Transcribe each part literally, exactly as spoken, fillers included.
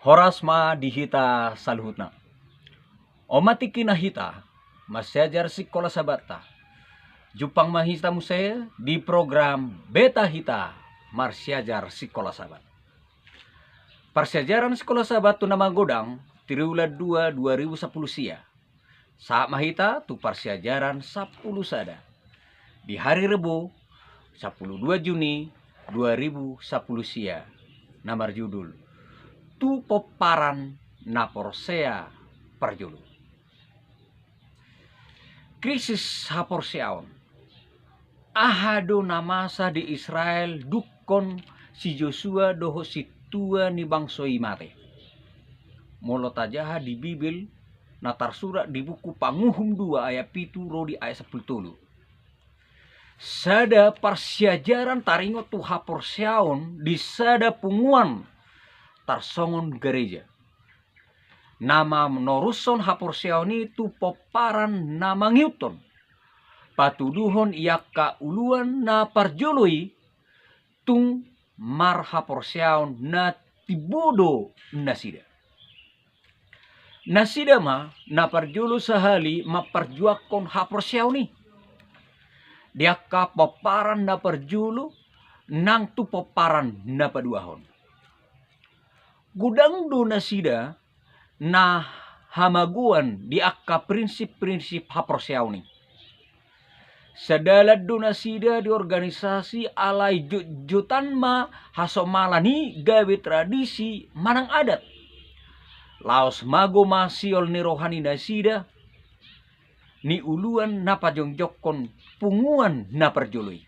Horas ma di hita saluhutna. On ma tingkina hita marsiajar sikola Sabatta. Jumpang ma hita muse di program Beta Hita Marsiajar Sikola Sabat. Parsiajaran sikola Sabat tu na magodang, triwulan dua, dua ribu sampulu sia. Sahat ma hita tu parsiajaran sampulu sada di hari Rebo, sampulu dua Juni dua ribu sampulu sia, na marjudul Tu Pomparan na Porsea Parjolo. Krisis haporseaon. Aha do na masa di Israel dungkon si Josua dohot sintua ni bangso i mate? Molo tajaha di Bibel na tarsurat di buku Panguhum dua ayat pitu ro di ayat sampulu tolu. Sada parsiajaran taringot tu haporseaon di sada punguan tarsongon gareja. Na manorushon haporseaon i tu pomparan na mangihuthon. Patuduhon i angka uluan na parjolo i tung marhaporseaon na timbo do nasida. Nasida ma na parjolo sahali mamparjuangkon haporseaon i. Di angka pomparan na parjolo nang tu pomparan na paduahon. Godang do nasida na hamagoan di angka prinsip-prinsip haporseaon i. Sadalan do nasida di organisasi alai jotjotan ma hasomalan i gabe tradisi manang adat. Laos mago ma sihol ni roha ni nasida ni uluan na pajongjongkon punguan na parjolo i.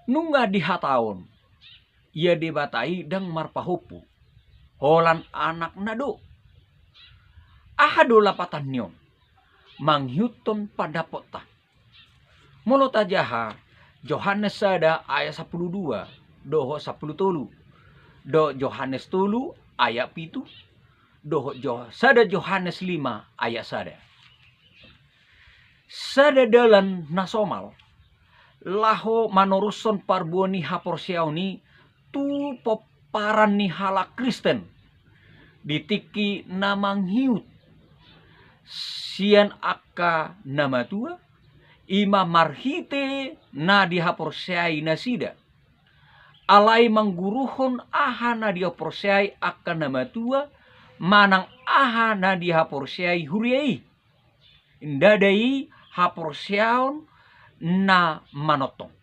Nunga dihatahon, ia Debata i ndang marpahompu, holan anakna do. Aha do lapatan ni on? Mangihuthon pandapotta. Molo tajaha Johannes sada ayat sampulu dua dohot sampulu tolu, dohot Johannes tolu ayat pitu, dohot Jo-, sada Johannes lima ayat sada. Sada dalan na somal laho manorushon parbue ni haporseaon i tu pomparan ni halak Kristen di tingki na mangihut sian angka na matua, i ma marhite na dihaporseai nasida. Alai mangguruhon aha na dihaporseai angka na matua manang aha na dihaporseai huria i. Ndada i haporseaon na manongtong.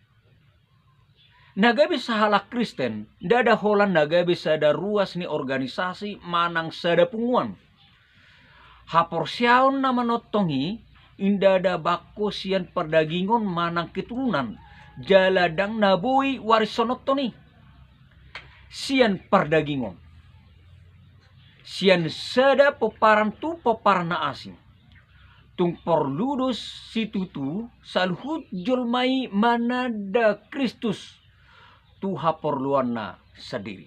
Na gabe sahalak Kristen ndada holan na gabe sada ruas ni organisasi manang sada punguan. Haporseaon na manongtong i ndada bangko sian pardagingon manang keturunan, jala ndang na boi warishononton i sian pardagingon, sian sada pomparan tu pomparan na asing. Tung porlu do situtu saluhut jolma i mananda Kristus tu haporluanna sandiri.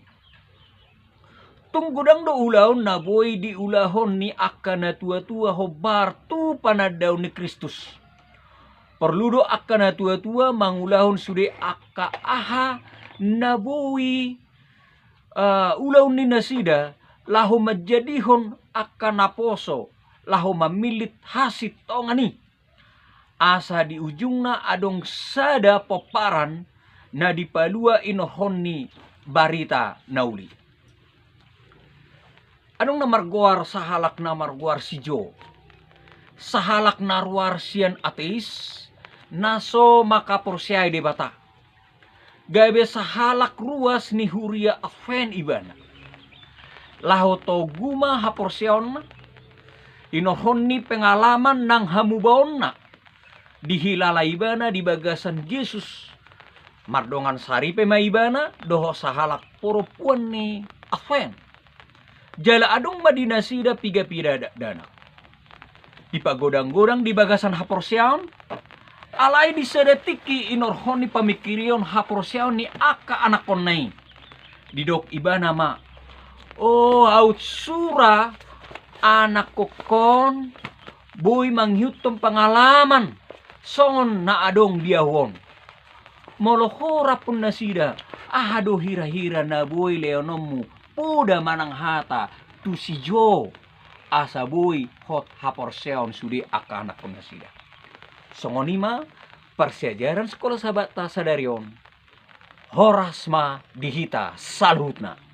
Tung godang do ulaon na boi diulahon ni angka na tuatua hombar tu panandaon ni Kristus. Porlu do angka na tuatua mangulahon sude angka aha na boi, eh, ulaon ni nasida laho manjadihon angka naposo laho mamillit hasintongan i. Asa di ujungna adong sada pomparan na dipalua inorhon ni barita na uli. Adong na margoar sahalak na margoar si Jo. Sahalak na ruar sian ateis, na so mangkaporseai Debata. Gabe sahalak ruas ni huria Advent ibana. Laho togu ma haporseaonna, inorhon ni pengalaman nang hamubaonna dihilala ibana di bagasan Jesus. Mardongan saripe ma ibana dohot sahalak porompuan ni Advent. Jala adong ma di nasida piga-piga dakdanak. Dipagodang-godang di bagasan haporseaon, alai di sada tingki inorhon ni pamingkirion haporseaon ni angka anakkonna i. Didok ibana ma, "O, aut sura anakkonkon boi mangihuthon pangalaman songon na adong di ahu on. Molo ho rap nasida, aha do hira-hira na boi lehononmu poda manang hata tu si Jo, asa boi hot haporseaon sude angka anakkon nasida. Songon i ma parsiajaran Sikola Sabatta sadari on. Horas ma di hita saluhutna.